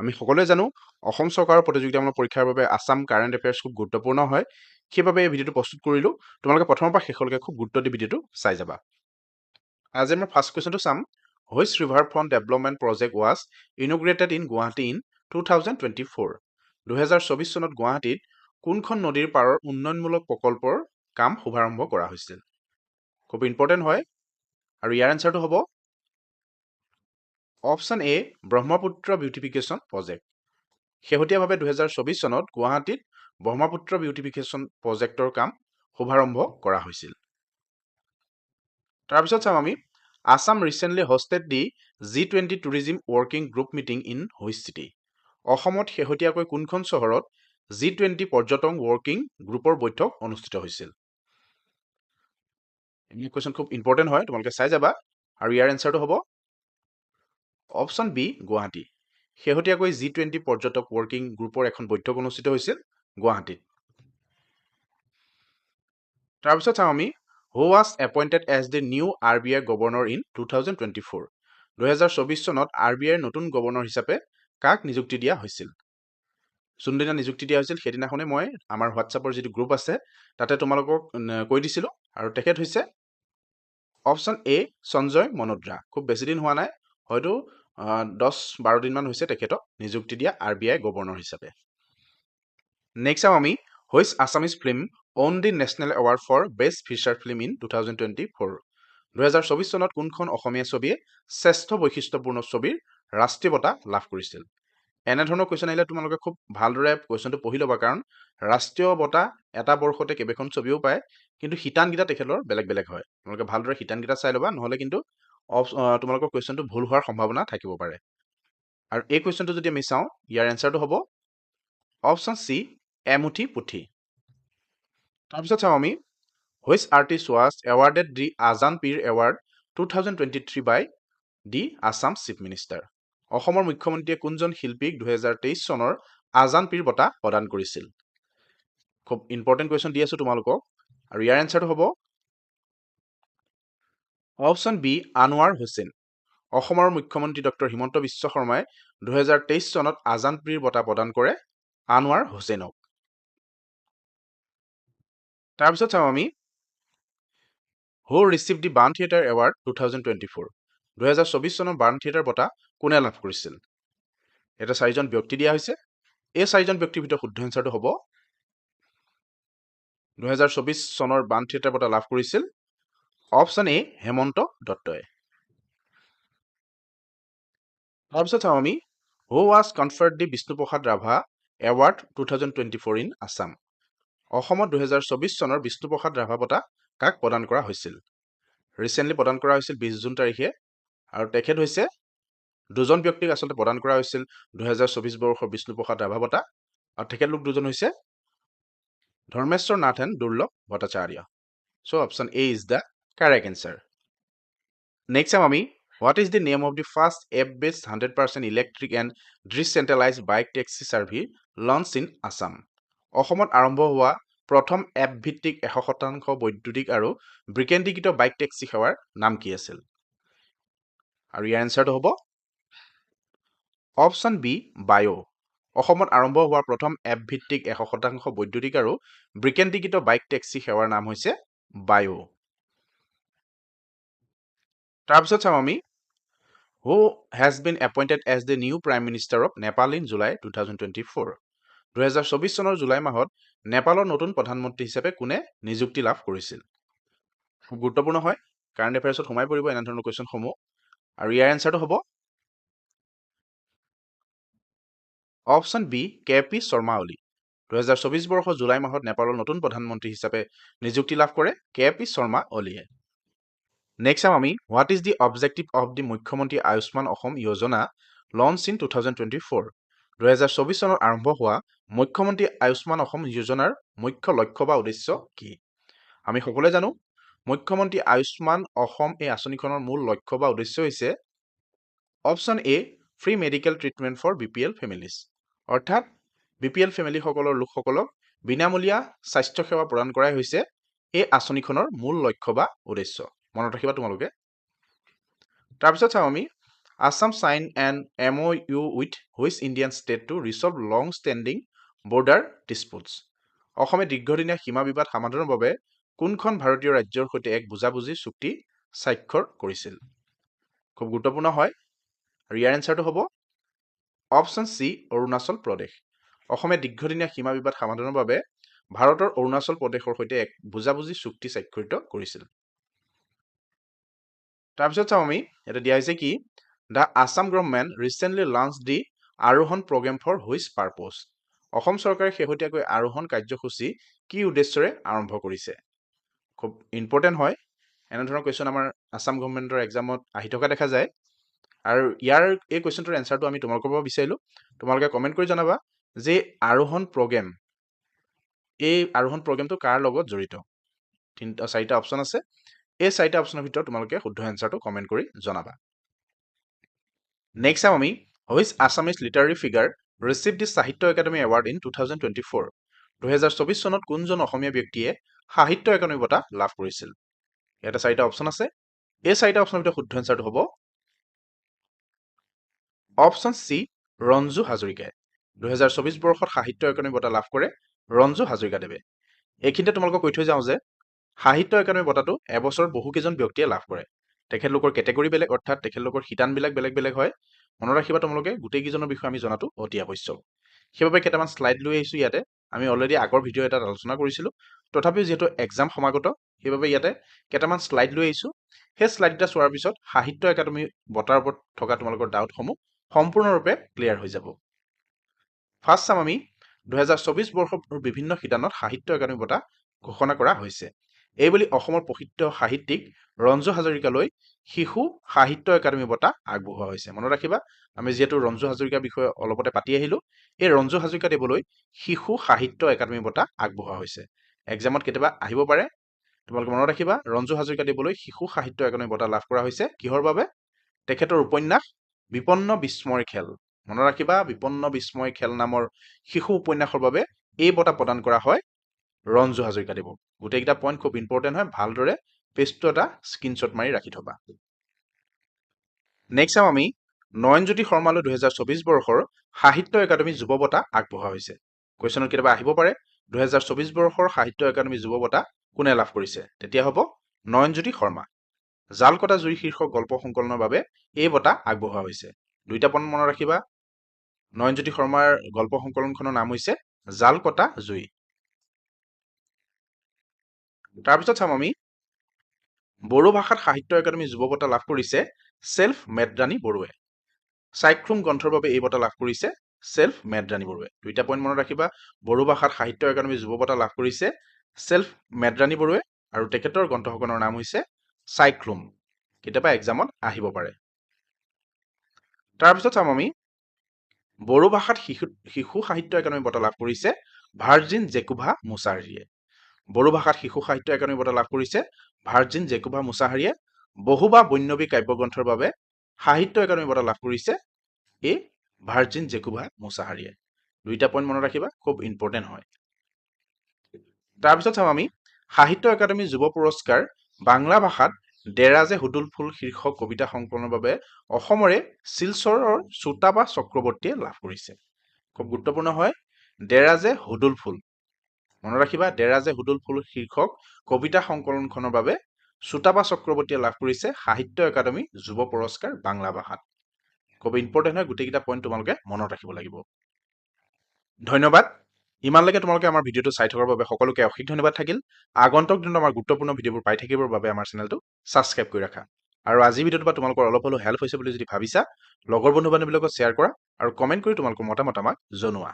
আমি সকলোৱে জানো, অসম চৰকাৰৰ প্ৰতিযোগিতামূলক পৰীক্ষাৰ বাবে আছাম কাৰেণ্ট এফেয়াৰ্ছ খুব গুৰুত্বপূৰ্ণ হয়। সেইবাবে এই ভিডিঅ'টো প্ৰস্তুত কৰিলোঁ। তোমালোকে প্ৰথমৰ পৰা শেষলৈকে খুব গুৰুত্ব দি ভিডিঅ'টো চাই যাবা। আজি আমাৰ ফাৰ্ষ্ট কুৱেশ্যনটো চাম। Which river front development project was inaugurated in Guwahati in 2024? 2024 চনত গুৱাহাটীত কোনখন নদীৰ পাৰৰ উন্নয়নমূলক প্ৰকল্পৰ কাম শুভাৰম্ভ কৰা হৈছিল? খুব ইম্পৰ্টেণ্ট হয় আৰু ইয়াৰ এনচাৰটো হ'ব option A, Brahmaputra beautification project. শেহতীয়াভাৱে 2024 চনত গুৱাহাটীত ব্ৰহ্মপুত্ৰ বিউটিফিকেশ্যন প্ৰজেক্টৰ কাম শুভাৰম্ভ কৰা হৈছিল। তাৰপিছত চাম আমি, Assam recently hosted the G20 tourism working group meeting in which city? অসমত শেহতীয়াকৈ কোনখন চহৰত জি 20 পৰ্যটন ৱৰ্কিং গ্ৰুপৰ বৈঠক অনুষ্ঠিত হৈছিল? এই কুৱেশ্যন খুব ইম্পৰ্টেণ্ট হয়, তোমালোকে চাই যাবা। আৰু ইয়াৰ এনচাৰটো হ'ব অপশ্যন বি, গুৱাহাটী। শেহতীয়াকৈ জি 20 পৰ্যটক ৱৰ্কিং গ্ৰুপৰ এখন বৈঠক অনুষ্ঠিত হৈছিল গুৱাহাটীত। তাৰপিছত চাওঁ আমি, who was appointed as the new RBI governor in 2024? 2024 চনত আৰ বি আইৰ নতুন গভৰ্ণৰ হিচাপে কাক নিযুক্তি দিয়া হৈছিল? যোনদিনা নিযুক্তি দিয়া হৈছিল, সেইদিনাখনে মই আমাৰ হোৱাটছআপৰ যিটো গ্ৰুপ আছে, তাতে তোমালোকক কৈ দিছিলোঁ। আৰু তেখেত হৈছে অপশ্যন এ, সঞ্জয় মলহোত্ৰা। খুব বেছি দিন হোৱা নাই, হয়তো 10-12 দিনমান হৈছে তেখেতক নিযুক্তি দিয়া আৰ বি আই গভৰ্ণৰ হিচাপে। নেক্সট চাওঁ আমি, which Assamese film won the national award for best feature film in 2024? 2024 চনত কোনখন অসমীয়া ছবিয়ে শ্ৰেষ্ঠ বৈশিষ্ট্যপূৰ্ণ ছবিৰ ৰাষ্ট্ৰীয় বঁটা লাভ কৰিছিল? এনেধৰণৰ কুৱেশ্যন আহিলে তোমালোকে খুব ভালদৰে কুৱেশ্যনটো পঢ়ি ল'বা, কাৰণ ৰাষ্ট্ৰীয় বঁটা এটা বৰ্ষতে কেইবাখন ছবিও পায়, কিন্তু শিতানকেইটা তেখেতৰ বেলেগ বেলেগ হয়। তোমালোকে ভালদৰে শিতানকেইটা চাই ল'বা, নহ'লে কিন্তু তোমালোকৰ কুৱেশ্যনটো ভুল হোৱাৰ সম্ভাৱনা থাকিব পাৰে। আৰু এই কুৱেশ্যনটো যদি আমি চাওঁ, ইয়াৰ এনচাৰটো হ'ব অপশ্যন চি, এমুঠি পুথি। তাৰপিছত চাওঁ আমি, which artist was awarded the Azan Pir award 2023 by the Assam chief minister? অসমৰ মুখ্যমন্ত্ৰীয়ে কোনজন শিল্পীক 2023 চনৰ আজান পীৰ বঁটা প্ৰদান কৰিছিল? খুব ইম্পৰ্টেণ্ট কুৱেশ্যন দি আছোঁ তোমালোকক। আৰু ইয়াৰ এনচাৰটো হ'ব অপশ্যন বি, আনোৱাৰ হুছেইন। অসমৰ মুখ্যমন্ত্ৰী ডক্টৰ হিমন্ত বিশ্ব শৰ্মাই 2023 চনত আজান পীৰ বঁটা প্ৰদান কৰে আনোৱাৰ হুছেইনক। তাৰপিছত চাওঁ আমি, who received the Baan Theatre award 2024? 2024 চনৰ বান থিয়েটাৰ বঁটা কোনে লাভ কৰিছিল? ইয়াতে চাৰিজন ব্যক্তি দিয়া হৈছে। এই চাৰিজন ব্যক্তিৰ ভিতৰত শুদ্ধ এনচাৰটো হ'ব 2024 চনৰ বান থিয়েটাৰ বঁটা লাভ কৰিছিল অপশ্যন এ, হেমন্ত দত্তই। তাৰপিছত চাওঁ আমি, who was conferred the Bishnu Prasad Rabha award 2024 in Assam? অসমত 2024 চনৰ বিষ্ণুপ্ৰসাদ ৰাভা বঁটা কাক প্ৰদান কৰা হৈছিল? ৰিচেণ্টলি প্ৰদান কৰা হৈছিল 20 জুন তাৰিখে। আৰু তেখেত হৈছে, দুজন ব্যক্তিক আচলতে প্ৰদান কৰা হৈছিল 2024 বৰ্ষৰ বিষ্ণুপ্ৰসাদ ৰাভা বঁটা। আৰু তেখেতলোক দুজন হৈছে Dharmeswar Nath and Durlabh Bhattacharya. So option A is the correct answer. Next চাম আমি, what is the name of the first app based 100% electric and decentralised bike taxi service launched in Assam? অসমত আৰম্ভ হোৱা প্ৰথম এপ ভিত্তিক 100% বৈদ্যুতিক আৰু বিকেন্দ্ৰীকৃত বাইক টেক্সি সেৱাৰ নাম কি আছিল? আৰু ইয়াৰ এনচাৰটো হ'ব অপশ্যন বি, বায়'। অসমত আৰম্ভ হোৱা প্ৰথম এপ ভিত্তিক 100% বৈদ্যুতিক আৰু বিকেন্দ্ৰীকৃত বাইক টেক্সি সেৱাৰ নাম হৈছে বায়'। তাৰপিছত চাম আমি, who has been appointed as the new prime minister of Nepal in July 2024? 2024 চনৰ জুলাই মাহত নেপালৰ নতুন প্ৰধানমন্ত্ৰী হিচাপে কোনে নিযুক্তি লাভ কৰিছিল? খুব গুৰুত্বপূৰ্ণ হয়, কাৰেণ্ট এফেয়াৰ্ছত সোমাই পৰিব এনেধৰণৰ কুৱেশ্যনসমূহ। আৰু ইয়াৰ এনচাৰটো হ'ব option B, K P Sharma Oli. 2024 বৰ্ষৰ জুলাই মাহত নেপালৰ নতুন প্ৰধানমন্ত্ৰী হিচাপে নিযুক্তি লাভ কৰে কে পি শৰ্মা অলিয়ে। নেক্সট চাম আমি, what is the objective of the Mukhyamantri Ayushman Assam Yojana launched in 2024? 2024 চনত আৰম্ভ হোৱা মুখ্যমন্ত্ৰী আয়ুষ্মান অসম যোজনাৰ মুখ্য লক্ষ্য বা উদ্দেশ্য কি? আমি সকলোৱে জানো, মুখ্যমন্ত্ৰী আয়ুষ্মান অসম এই আঁচনিখনৰ মূল লক্ষ্য বা উদ্দেশ্য হৈছে option A, free medical treatment for BPL families। অৰ্থাৎ বি পি এল ফেমিলিসকলৰ লোকসকলক বিনামূলীয়া স্বাস্থ্য সেৱা প্ৰদান কৰাই হৈছে এই আঁচনিখনৰ মূল লক্ষ্য বা উদ্দেশ্য। মনত ৰাখিবা তোমালোকে। তাৰপিছত চাওঁ আমি, Assam sign an MoU with which Indian state to resolve long standing border disputes? অসমে দীৰ্ঘদিনীয়া সীমা বিবাদ সমাধানৰ বাবে কোনখন ভাৰতীয় ৰাজ্যৰ সৈতে এক বুজাবুজি চুক্তি স্বাক্ষৰ কৰিছিল? খুব গুৰুত্বপূৰ্ণ হয় আৰু ইয়াৰ এনচাৰটো হ'ব অপশ্যন চি, অৰুণাচল প্ৰদেশ। অসমে দীৰ্ঘদিনীয়া সীমা বিবাদ সমাধানৰ বাবে ভাৰতৰ অৰুণাচল প্ৰদেশৰ সৈতে এক বুজাবুজি চুক্তি স্বাক্ষৰিত কৰিছিল। তাৰপিছত চাওঁ আমি, ইয়াতে দিয়া হৈছে কি? The Assam government recently launch the Aarohan programme for which purpose? Assam চৰকাৰে শেহতীয়াকৈ আৰোহণ কাৰ্যসূচী কি উদ্দেশ্যৰে আৰম্ভ কৰিছে? খুব ইম্পৰ্টেণ্ট হয়। এনেধৰণৰ কুৱেশ্যন আমাৰ আছাম গভমেণ্টৰ এক্সামত আহি থকা দেখা যায়। আৰু ইয়াৰ এই কুৱেশ্যনটোৰ এনচাৰটো আমি তোমালোকৰ পৰা বিচাৰিলোঁ। তোমালোকে কমেণ্ট কৰি জনাবা যে আৰোহণ প্ৰগ্ৰেম, এই আৰোহণ প্ৰগ্ৰেমটো কাৰ লগত জড়িত। তিনিটা চাৰিটা অপশ্যন আছে। এই চাৰিটা অপশ্যনৰ ভিতৰত তোমালোকে শুদ্ধ এনচাৰটো কমেণ্ট কৰি জনাবা। নেক্সট চাম আমি, which Assamese literary figure receive the Sahitya Akademi Award in 2024? 2024 চনত কোনজন অসমীয়া ব্যক্তিয়ে সাহিত্য একাডেমী বঁটা লাভ কৰিছিল? ইয়াতে চাৰিটা অপশ্যন আছে। এই চাৰিটা অপশ্যনৰ ভিতৰত শুদ্ধ এনচাৰটো হ'ব অপশ্যন চি, ৰঞ্জু হাজৰিকাই। 2024 বৰ্ষত সাহিত্য একাডেমী বঁটা লাভ কৰে ৰঞ্জু হাজৰিকাদেৱে। এইখিনিতে তোমালোকক কৈ থৈ যাওঁ যে সাহিত্য একাডেমী বঁটাটো এবছৰত বহুকেইজন ব্যক্তিয়ে লাভ কৰে। তেখেতলোকৰ কেটেগৰী বেলেগ, অৰ্থাৎ তেখেতলোকৰ শিতানবিলাক বেলেগ বেলেগ হয়। মনত ৰাখিবা তোমালোকে, গোটেইকেইজনৰ বিষয়ে আমি জনাটো অতি আৱশ্যক। সেইবাবে কেইটামান শ্লাইড লৈ আহিছোঁ ইয়াতে। আমি অলৰেডি আগৰ ভিডিঅ' এটাত আলোচনা কৰিছিলোঁ, তথাপিও যিহেতু এক্সাম সমাগত, সেইবাবে ইয়াতে কেইটামান শ্লাইড লৈ আহিছোঁ। সেই শ্লাইডকেইটা চোৱাৰ পিছত সাহিত্য একাডেমী বঁটাৰ ওপৰত থকা তোমালোকৰ ডাউটসমূহ সম্পূৰ্ণৰূপে ক্লিয়াৰ হৈ যাব। ফাৰ্ষ্ট চাম আমি, 2024 বৰ্ষৰ বিভিন্ন শিতানত সাহিত্য একাডেমী বঁটা ঘোষণা কৰা হৈছে। এইবুলি অসমৰ প্ৰসিদ্ধ সাহিত্যিক ৰঞ্জু হাজৰিকালৈ শিশু সাহিত্য একাডেমী বঁটা আগবঢ়োৱা হৈছে। মনত ৰাখিবা, আমি যিহেতু ৰঞ্জু হাজৰিকাৰ বিষয়ে অলপতে পাতি আহিলোঁ, এই ৰঞ্জু হাজৰিকা দেৱলৈ শিশু সাহিত্য একাডেমী বঁটা আগবঢ়োৱা হৈছে। এক্সামত কেতিয়াবা আহিব পাৰে। তোমালোকে মনত ৰাখিবা, ৰঞ্জু হাজৰিকা দেৱলৈ শিশু সাহিত্য একাডেমী বঁটা লাভ কৰা হৈছে কিহৰ বাবে? তেখেতৰ উপন্যাস বিপন্ন বিস্ময়ৰ খেল। মনত ৰাখিবা, বিপন্ন বিস্ময় খেল নামৰ শিশু উপন্যাসৰ বাবে এই বঁটা প্ৰদান কৰা হয় ৰঞ্জু হাজৰিকা দেৱক। গোটেইকেইটা পইণ্ট খুব ইম্পৰ্টেণ্ট হয়। ভালদৰে পেজটো এটা স্ক্ৰীনশ্বট মাৰি ৰাখি থবা। নেক্সট চাম আমি, নয়নজ্যোতি শৰ্মালৈ 2024 বৰ্ষৰ সাহিত্য একাডেমী যুৱ বঁটা আগবঢ়োৱা হৈছে। কুৱেশ্যনত কেতিয়াবা আহিব পাৰে, 2024 বৰ্ষৰ সাহিত্য একাডেমী যুৱ বঁটা কোনে লাভ কৰিছে? তেতিয়া হ'ব নয়নজ্যোতি শৰ্মা। জাল কটা জুই শীৰ্ষক গল্প সংকলনৰ বাবে এই বঁটা আগবঢ়োৱা হৈছে। দুইটা পইণ্ট মনত ৰাখিবা। নয়নজ্যোতি শৰ্মাৰ গল্প সংকলনখনৰ নাম হৈছে জাল কটা জুই। তাৰপিছত চাম আমি, বড়ো ভাষাত সাহিত্য একাডেমী যুৱ বঁটা লাভ কৰিছে চেল্ফ মেডৰাণী বড়োৱে। চাইক্ৰোম গ্ৰন্থৰ বাবে এই বঁটা লাভ কৰিছে চেল্ফ মেডৰাণী বড়োৱে। দুইটা পইণ্ট মনত ৰাখিবা। বড়ো ভাষাত সাহিত্য একাডেমী যুৱ বঁটা লাভ কৰিছে চেল্ফ মেডৰাণী বড়োৱে আৰু তেখেতৰ গ্ৰন্থখনৰ নাম হৈছে চাইক্লোম। কেতিয়াবা এক্সামত আহিব পাৰে। তাৰপিছত চাম আমি, বড়ো ভাষাত শিশু শিশু সাহিত্য একাডেমী বঁটা লাভ কৰিছে ভাৰ্জিন জেকুভা মুছাহাৰীয়ে। বড়ো ভাষাত শিশু সাহিত্য একাডেমী বঁটা লাভ কৰিছে ভাৰ্জিন জেকুভা মুছাহাৰীয়ে। বহুবা বৈষ্ণৱী কাব্যগ্ৰন্থৰ বাবে সাহিত্য একাডেমী বঁটা লাভ কৰিছে এই ভাৰ্জিন জেকুভা মুছাহাৰীয়ে। দুইটা পইণ্ট মনত ৰাখিবা, খুব ইম্পৰ্টেণ্ট হয়। তাৰপিছত চাম আমি, সাহিত্য একাডেমী যুৱ পুৰস্কাৰ বাংলা ভাষাত দেৰাজে হুদুল ফুল শীৰ্ষক কবিতা সংকলনৰ বাবে অসমৰে শিলচৰৰ সুতাপা চক্ৰৱৰ্তীয়ে লাভ কৰিছে। খুব গুৰুত্বপূৰ্ণ হয়। দেৰাজে হুদুল ফুল, মনত ৰাখিবা, দেৰাজে হুদুল ফুল শীৰ্ষক কবিতা সংকলনখনৰ বাবে সুতাপা চক্ৰৱৰ্তীয়ে লাভ কৰিছে সাহিত্য একাডেমী যুৱ পুৰস্কাৰ বাংলা ভাষাত। খুব ইম্পৰ্টেণ্ট হয়। গোটেইকেইটা পইণ্ট তোমালোকে মনত ৰাখিব লাগিব। ধন্যবাদ। ইমানলৈকে তোমালোকে আমাৰ ভিডিঅ'টো চাই থকাৰ বাবে সকলোকে অশেষ ধন্যবাদ থাকিল। আগন্তুক দিনত আমাৰ গুৰুত্বপূৰ্ণ ভিডিঅ'বোৰ পাই থাকিবৰ বাবে আমাৰ চেনেলটো ছাবস্ক্ৰাইব কৰি ৰাখা। আৰু আজিৰ ভিডিঅ'টো বা তোমালোকৰ অলপ হ'লেও হেল্প হৈছে বুলি যদি ভাবিছা, লগৰ বন্ধু বান্ধৱীৰ লগত শ্বেয়াৰ কৰা আৰু কমেণ্ট কৰি তোমালোকৰ মতামত আমাক জনোৱা।